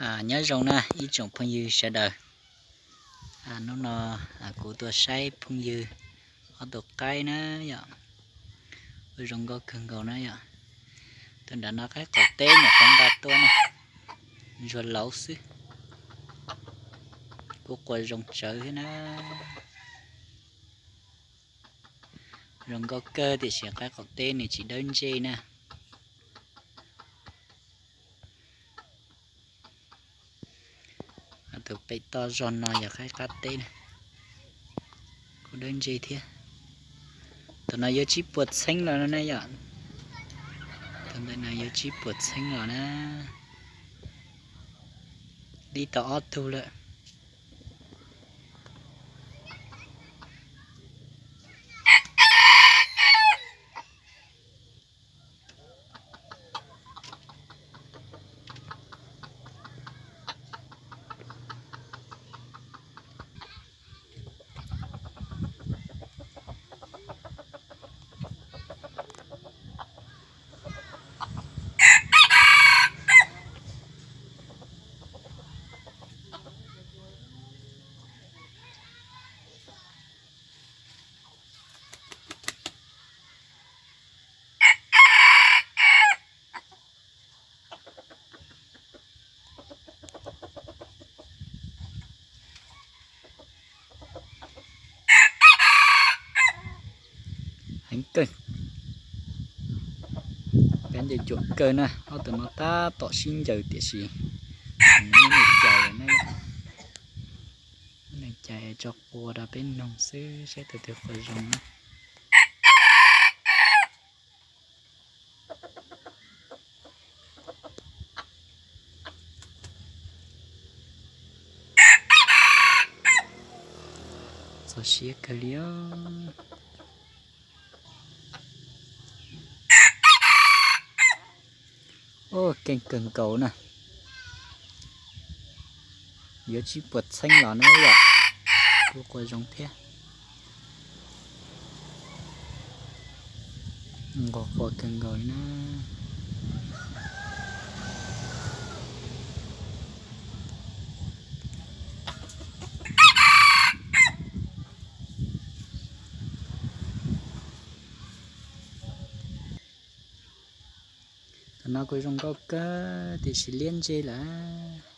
Nyob zoo na ib tsoom phooj ywg sawv daws. Hnub no kuv tuaj saib phooj ywg ob tug qaib na yom. Ua zoo nkauj kawg nkaus na yom. Tus nram no qaib qaum teb nyuam qhuav nqa tuaj na, ntsuag lauv xwb. Kuj qua zoo tsawv thiab na. Zoo nkauj kawg tiam sis qaib qaum teb nws tsis dawb ntsej na. Tus pem toj zog no yog qaib qab teb na, kuj dawb ntsej thiab. Tus no yuav tsib puas txheeb los no na yom. Tus ntawm no yuav tsib puas txheeb los na. Dib tau ob tug lawm. Heev kawg, peb ncaws cuam kawg na, ob tug no tab tom sib ncaws tiam sis muab nws cais na, muab nws cais tso qua rau peb noog xwb saib tus twg qua zoo na. Txog siab kawg li os. Ua keej kawg nkaus na. Yuav tsib puas txheeb los na yom. Kuj qua zoo thiab. Nqos qua kawg nkaus li na. Tus no kuj zoo nkauj kawg tiam sis liab ntsej lawm.